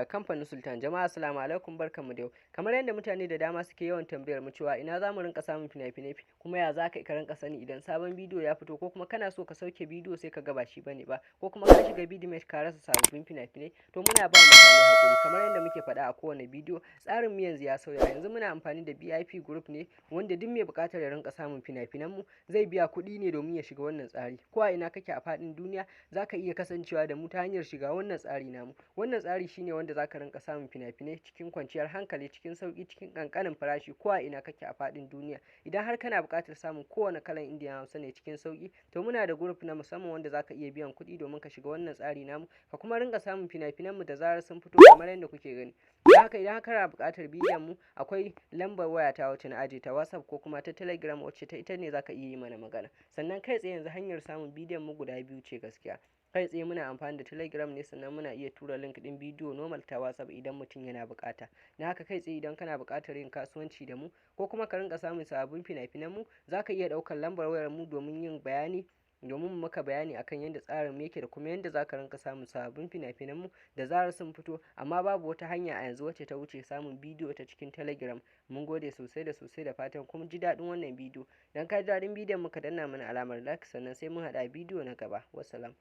Daga kamfanin Sultan. Jama'a, assalamu alaikum, barkanmu da yau. Kamar yadda mutane da dama suke yawan tambayar mu cewa ina za mu rinka samun fina-finai, kuma ya za ka rinka sani idan sabon bidiyo ya fito, ko kuma kana so ka sauke bidiyo sai ka ga ba shi bane ba, ko kuma ka shiga Vidmate ka rasa sababbin fina-finai. To, muna ba mutane hakuri. Kamar yadda muke faɗa a kowane bidiyo, tsarin mu yanzu ya sauya. Yanzu muna amfani da VIP group ne, wanda duk mai buƙatar ya rinka samun fina-finan mu zai biya kuɗi ne domin ya shiga wannan tsari. Ko a ina kake a faɗin duniya, za ka iya kasancewa da mu ta hanyar shiga wannan tsari namu. Wannan tsari shine wanda za ka rinka samun fina-finai cikin kwanciyar hankali, cikin sauƙi, cikin ƙanƙanin farashi, ko a ina kake a faɗin duniya. Idan har kana buƙatar samun kowane kalan Indian Hausa ne cikin sauƙi, to muna da group na musamman wanda za ka iya biyan kuɗi domin ka shiga wannan tsari namu, ka kuma rinka samun fina-finan mu da zarar sun fito, kamar yadda kuke gani. Don haka, idan kana buƙatar bidiyon mu, akwai lambar waya ta wacce na aje ta WhatsApp ko kuma ta Telegram, wacce ta ita ne za ka iya yi mana magana. Sannan kai tsaye yanzu hanyar samun bidiyon mu guda biyu ce gaskiya. Kai tsaye muna amfani da Telegram ne, sannan muna iya tura link ɗin bidiyo normal ta WhatsApp idan mutum yana buƙata. Na haka, kai tsaye idan kana buƙatar yin kasuwanci da mu ko kuma ka rinka samun sababbin fina-finan mu, za ka iya ɗaukar lambar wayar mu domin yin bayani, domin mu maka bayani akan yadda tsarin mu yake da kuma yadda za ka rinka samun sababbin fina-finan mu da zarar sun fito. Amma babu wata hanya a yanzu wacce ta wuce samun bidiyo ta cikin Telegram. Mun gode sosai da sosai, da fatan kun ji daɗin wannan bidiyo. Dan ka ji daɗin bidiyon mu, ka danna mana alamar like. Sannan sai mun haɗa bidiyo na gaba. Wassalam.